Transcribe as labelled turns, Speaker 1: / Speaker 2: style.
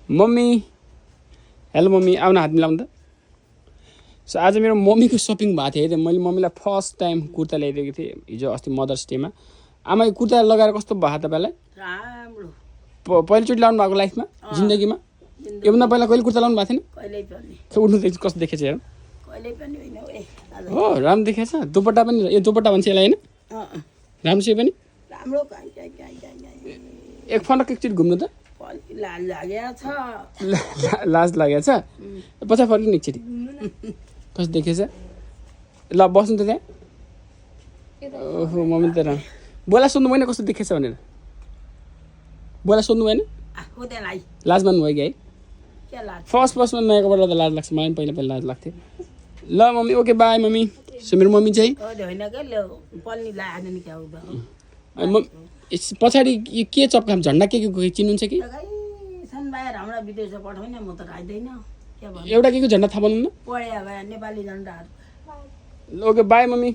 Speaker 1: mummy hello mummy आउन हात मिलाउनु त सो आज मेरो मम्मीको सपिङ भएको थियो मैले मम्मीलाई फर्स्ट टाइम कुर्ता ल्याइदिएको थिएँ हिजो अस्ति मदर्स डेमा आमा यो कुर्ता लगाएर कस्तो भयो तपाईँलाई
Speaker 2: राम्रो
Speaker 1: पहिलोचोटि लाउनु भएको लाइफमा जिन्दगीमा योभन्दा पहिला कहिले कुर्ता लाउनु भएको थिएन
Speaker 2: कहिल्यै पनि
Speaker 1: उठ्नु त कस्तो देखेछ हेर
Speaker 2: कहिल्यै पनि होइन ओए
Speaker 1: हो राम्रो देखेछ दुपट्टा पनि यो दुपट्टा भन्छ यसलाई होइन राम्रो छ यो पनि
Speaker 2: राम्रो
Speaker 1: एक फन्डक एकचोटि घुम्नु त
Speaker 2: लाज लागेको छ
Speaker 1: लाज लागेको छ पछि फर्किनु एकचोटि कस्तो देखेछ ल बस्नु त त्यहाँ ओहो मम्मी त बोला सोध्नु भएन कस्तो देखेछ भनेर बोला सोध्नु भएन लाज मान्नु भयो कि है फर्स्टमा नयाँ कपडा त लाज लाग्छ मलाई पनि पहिला लाज लाग्थ्यो ल mummy okay by mummy so मेरो मम्मी चाहिँ पछाडि के चप्काम झन्डा के चिन्नुहुन्छ कि एउटा के झन्डा थाहा पाउनु न
Speaker 2: नेपाली झन्डाहरू
Speaker 1: ओके बाई मम्मी